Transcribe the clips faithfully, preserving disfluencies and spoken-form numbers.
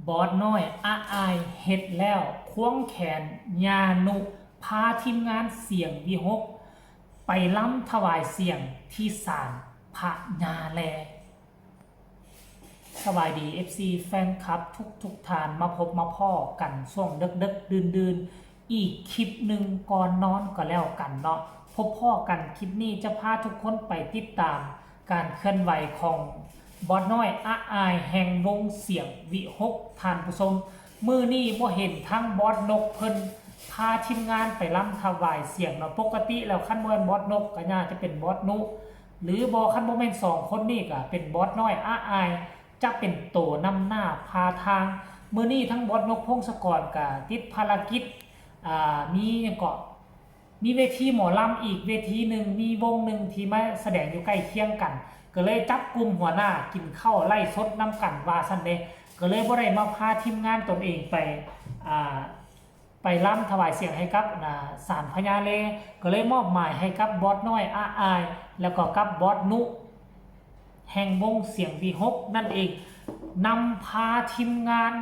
บอสน้อยอาอายเฮ็ดแล้ว ควงแขนญานุ พาทีมงานเสียงวิหก ไปลำถวายเสียงที่ศาลพญาแล สบายดี เอฟซี แฟนคลับทุกทุกๆท่าน มาพบมาพ้อกันช่วงเดึกๆดื่นๆ อีกคลิปหนึ่งก่อนนอนก็แล้วกันเนาะ พบพ้อกันคลิปนี้จะพาทุกคนไปติดตามการเคลื่อนไหวของบอสน้อยอาอายแห่งวงเสียงวิหก ท่านผู้ชม มื้อนี้บ่เห็นทั้งบอสนกเพิ่นพาทีมงานไปลำถวายเสียงเนาะ ปกติแล้วคันบ่แม่นบอสนกก็น่าจะเป็นบอสนุ หรือบ่คันบ่แม่นสองคนนี้ก็เป็นบอสน้อยอาอาย จะเป็นโตนำหน้าพาทาง มื้อนี้ทั้งบอสนกพงศกรก็ติดภารกิจ อ่า มีหยังเกาะ มีเวทีหมอลำอีกเวทีหนึ่ง มีวงหนึ่งที่มาแสดงอยู่ใกล้เคียงกัน ก็เลยจับกลุ่มหัวหน้ากินข้าวไลฟ์สดนำกันว่าซั่นเด้ ก็เลยบ่ได้มาพาทีมงานตนเองไป อ่า ไปลำถวายเสียงให้กับ อ่า ศาลพญาแล ก็เลยมอบหมายให้กับบอสน้อยอาอาย แล้วก็กับบอสนุ แห่งวงเสียงวิหกนั่นเอง นำพาทีมงาน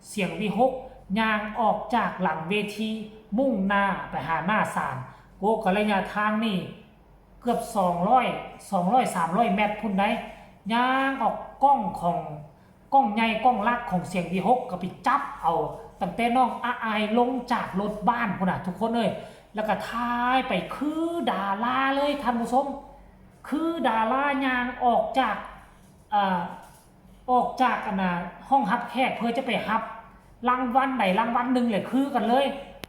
เสียงวิหกย่างออกจากหลังเวที มุ่งหน้าไปหาหน้าศาล โอ้ ก็ระยะทางนี่เกือบ สองร้อย สองร้อย สามร้อย เมตรพุ้นได ย่างออกกล้องของกล้องใหญ่กล้องหลักของเสียงวิหกก็ไปจับเอา ตั้งแต่น้องอาอายลงจากรถบัสพุ้นน่ะทุกคนเอ้ย แล้วก็ถ่ายไปคือดาราเลยท่านผู้ชม คือดาราย่างออกจาก เอ่อ ออกจากอันน่ะห้องรับแขกเพื่อจะไปรับรางวัลใดรางวัลหนึ่งแหละ คือกันเลย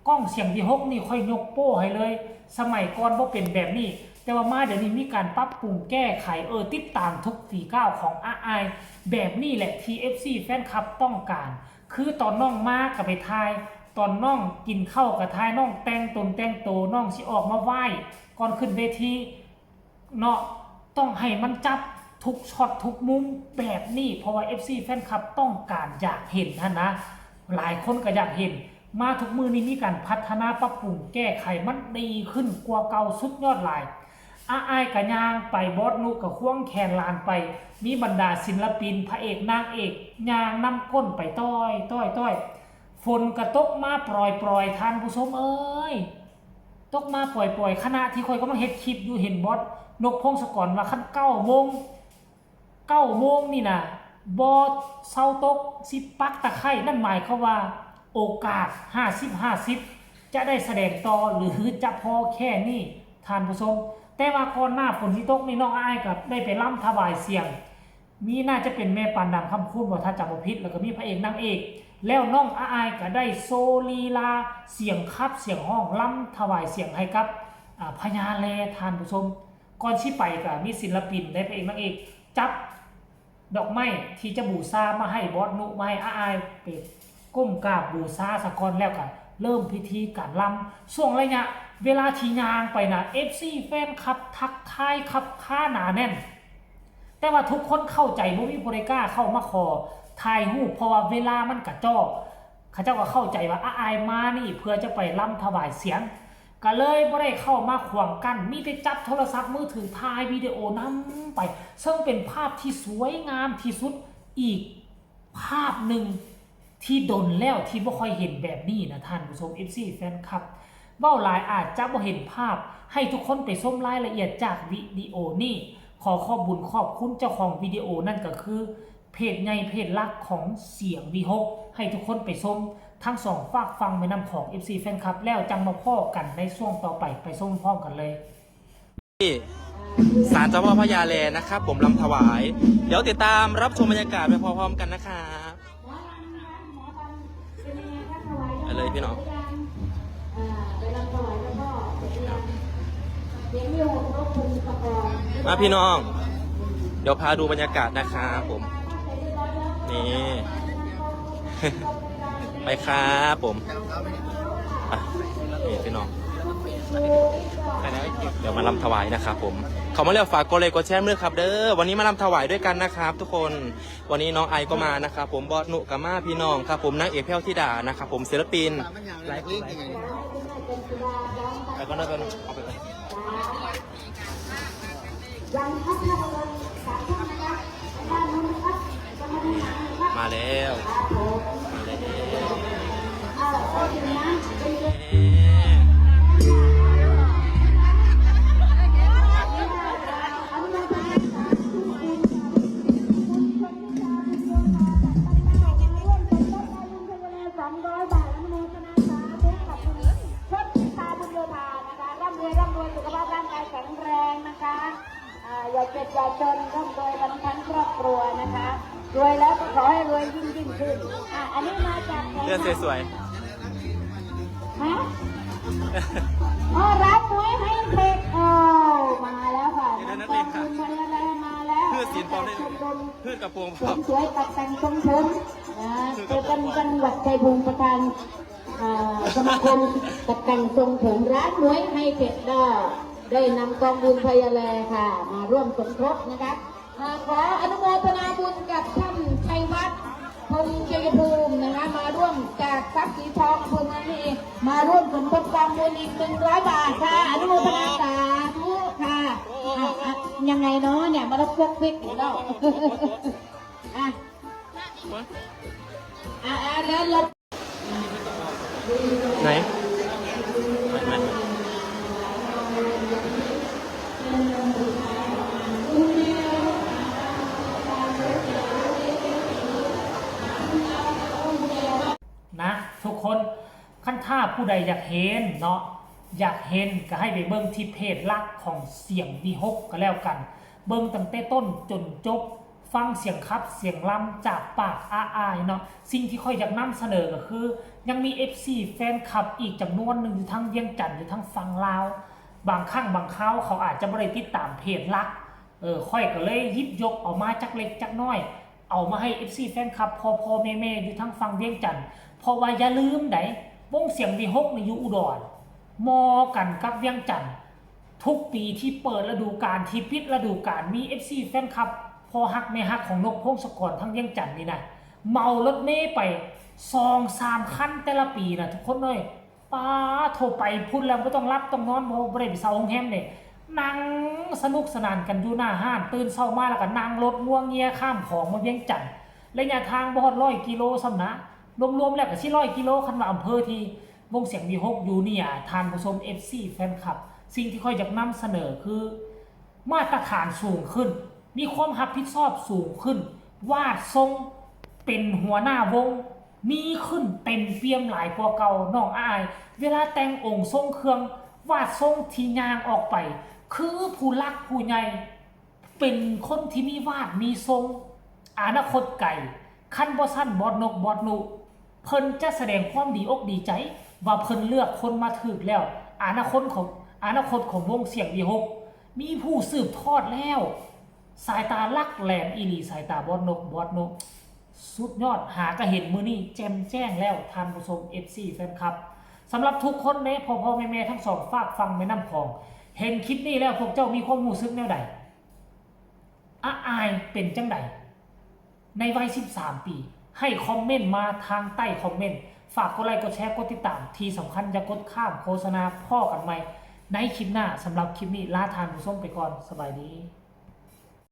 กล้องเสียงวิหกนี่ค่อยยกโป้ให้เลย สมัยก่อนบ่เป็นแบบนี้ แต่ว่ามาเดี๋ยวนี้มีการปรับปรุงแก้ไข เออ ติดตามทุกฝีก้าวของอาอาย แบบนี้แหละที่ เอฟซี แฟนคลับต้องการ คือตอนน้องมาก็ไปถ่าย ตอนน้องกินข้าวก็ถ่าย น้องแต่งตนแต่งโต น้องสิออกมาไหว้ก่อนขึ้นเวที เนาะ ต้องให้มันจับทุกช็อตทุกมุมแบบนี้ เพราะว่า เอฟซี แฟนคลับต้องการอยากเห็นหั้นนะ หลายคนก็อยากเห็น มาทุกมื้อนี้มีการพัฒนาปรับปรุงแก้ไขมันดีขึ้นกว่าเก่าสุดยอดหลาย อาอายก็ย่างไป บอสนุก็ควงแขนหลานไป มีบรรดาศิลปินพระเอกนางเอกย่างนำก้นไปต้อยต้อยต้อย ฝนก็ตกมาปล่อยๆ ท่านผู้ชมเอ้ย ตกมาปล่อยๆ ขณะที่ข้อยกำลังเฮ็ดคลิปอยู่ เห็นบอสนกพงศกรว่าคันเก้าโมง เก้าโมงนี่นะ บ่เซาตก สิปักตะไคร้ นั่นหมายความว่าโอกาส ห้าสิบห้าสิบ จะได้แสดงต่อหรือจะพอแค่นี้ ท่านผู้ชม แต่ว่าก่อนหน้าฝนสิตกนี่ น้องอาอายก็ได้ไปลำถวายเสียง มีน่าจะเป็นแม่ปานดำ คำคูณ บ่ ถ้าจำบ่ผิด แล้วก็มีพระเอกนางเอก แล้วน้องอาอายก็ได้โชว์ลีลาเสียงขับเสียงฮ้อง ลำถวายเสียงให้กับ อ่า พญาแล ท่านผู้ชม ก่อนสิไปก็มีศิลปินได้ พระเอกนางเอก จับดอกไม้ที่จะบูชามาให้บอสนุ มาให้อาอายไปก้มกราบบูชาซะก่อน แล้วก็เริ่มพิธีการลำ ช่วงระยะเวลาที่ย่างไปนะ เอฟซี แฟนคลับทักทายคับค้าหนาแน่น แต่ว่าทุกคนเข้าใจ บ่มีผู้ใดกล้าเข้ามาขอถ่ายรูป เพราะว่าเวลามันกระจอก เขาเจ้าก็เข้าใจว่าอาอายมานี่เพื่อจะไปลำถวายเสียง ก็เลยบ่ได้เข้ามาขวางกั้น มีแต่จับโทรศัพท์มือถือถ่ายวิดีโอนำไป ซึ่งเป็นภาพที่สวยงามที่สุดอีกภาพหนึ่งที่ดนแล้วที่บ่ค่อยเห็นแบบนี้นะท่านผู้ชม เอฟซี แฟนคลับ เว้าหลายอาจจะบ่เห็นภาพ ให้ทุกคนไปชมรายละเอียดจากวิดีโอนี้ ขอขอบบุญขอบคุณเจ้าของวิดีโอนั่นก็คือ เพจใหญ่เพจหลักของเสียงวิหก ให้ทุกคนไปชมทั้งสองฟากฝั่งแม่น้ำของ เอฟซี แฟนคลับ แล้วจังมาพ้อกันในช่วงต่อไป ไปชมพร้อมกันเลย ที่ศาลเจ้าพ่อพญาแลนะครับ ผมลำถวาย เดี๋ยวติดตามรับชมบรรยากาศไปพร้อมๆกันนะครับ ไปเลยพี่น้อง มาพี่น้อง เดี๋ยวพาดูบรรยากาศนะครับผม นี่ ไปครับผม อ่ะ นี่พี่น้อง เดี๋ยวมาลำถวายนะครับผม เข้ามาแล้วฝากกดไลค์กดแชร์ด้วยครับเด้อ วันนี้มาลำถวายด้วยกันนะครับทุกคน วันนี้น้องไอก็มานะครับผม บอสนุก็มาพี่น้องครับผม นางเอกแพรวธิดานะครับผม ศิลปิน หลายคนหลายคน ไปก่อนเด้อ ไปก่อนเด้อ เอาไปก่อน มาแล้ว สวยยิ่งยิ่งขึ้น อ่ะ อันนี้มาจากไหน เลือด คะ สวย ฮะอ๋อร้านมวยไฮเทคโอ้มาแล้วค่ะ เดี๋ยว น้ำ นะ ตาล เดี๋ยวนะ คุณพยาแลมาแล้ว เพื่อศีลปลอมได้ จากชมรม เพื่อกระโปรง เสริมสวยปรับแต่งทรงผม นะเจอกันจังหวัดชัยภูมิประธานอ่าสมาคมปรับแต่งทรงผมร้านมวยไฮเทคก็ได้นำกองบุญพยาแลค่ะ มาร่วมสมทบนะคะอ่าขออนุโมทนาบุญกับท่านชัยวัฒน์พงษ์ชัยภูมินะคะมาร่วมจากทรัพย์สีทองอำเภอเมืองนี่เองมาร่วมสมทบกองบุญอีกหนึ่งร้อยบาทค่ะ อนุโมทนาสาธุค่ะอ่ะอ่ะยังไงเนาะเนี่ยมารับพวกคลิกอยู่แล้วอ่ะ อ่ะอ่ะแล้วเรา ไหน นะทุกคน คันถ้าผู้ใดอยากเห็นเนาะ อยากเห็นก็ให้ไปเบิ่งที่เพจหลักของเสียงวีหกก็แล้วกัน เบิ่งตั้งแต่ต้นจนจบ ฟังเสียงขับเสียงลำจากปากอ้าอายเนาะ สิ่งที่ข้อยอยากนำเสนอก็คือ ยังมี เอฟซี แฟนคลับอีกจำนวนหนึ่งอยู่ทั้งเวียงจันทน์อยู่ทั้งฝั่งลาว บางครั้งบางคราวเขาอาจจะบ่ได้ติดตามเพจหลัก เออ ข้อยก็เลยหยิบยกเอามาจักเล็กจักน้อย เอามาให้ เอฟซี แฟนคลับพ่อพ่อแม่แม่อยู่ทั้งฝั่งเวียงจันทน์ เพราะว่าอย่าลืมได๋ วงเสียงวีหกนี่อยู่อุดร มอกันกับเวียงจันทน์ ทุกปีที่เปิดฤดูกาลที่ปิดฤดูกาลมี เอฟซี แฟนคลับพ่อฮักแม่ฮักของนกพงศกรทั้งเวียงจันทน์นี่นะ เหมารถเมล์ไปสองสามคันแต่ละปีนะทุกคนเอ้ย ป๊าโทไปพุ้นแล้วบ่ต้องหลับต้องนอน บ่บ่ได้ไปเซาโรงแรมเด้ นั่งสนุกสนานกันอยู่หน้าร้าน ตื่นเช้ามาแล้วก็นั่งรถงัวเงียข้ามของมาเวียงจันทน์ ระยะทางบ่ฮอดร้อยกิโลซ้ำนะ รวมๆแล้วก็สิร้อยกิโล คันว่าอำเภอที่วงเสียงวีหกอยู่เนี่ย ท่านผู้ชม เอฟซี แฟนคลับ สิ่งที่ข้อยอยากนำเสนอคือ มาตรฐานสูงขึ้น มีความรับผิดชอบสูงขึ้น วาดทรงเป็นหัวหน้าวง มีขึ้นเต็มเปี่ยมหลายกว่าเก่า น้องอ้าย เวลาแต่งองค์ทรงเครื่อง วาดทรงที่ย่างออกไป คือผู้หลักผู้ใหญ่ เป็นคนที่มีวาดมีทรง อนาคตไกล คันบ่ซั้นบอสนกบอสนุ เพิ่นจะแสดงความดีอกดีใจ ว่าเพิ่นเลือกคนมาถูกแล้ว อนาคตของ อนาคตของวงเสียงวีหก มีผู้สืบทอดแล้ว สายตาหลักแหลมอีหลี สายตาบอสนกบอสนุ สุดยอด หากะเห็นมื้อนี้แจ่มแจ้งแล้ว ท่านผู้ชม เอฟซี แฟนคลับ สำหรับทุกคนเด้ พ่อๆ แม่ๆ ทั้งสองฟากฝั่งแม่น้ำของ เห็นคลิปนี้แล้วพวกเจ้ามีความรู้สึกแนวใด อ้าอายเป็นจั่งใด ในวัย สิบสาม ปี ให้คอมเมนต์มาทางใต้คอมเมนต์ ฝากกดไลค์ กดแชร์ กดติดตาม ที่สำคัญอย่ากดข้ามโฆษณา พ้อกันใหม่ในคลิปหน้า สำหรับคลิปนี้ลาท่านผู้ชมไปก่อน สบายดี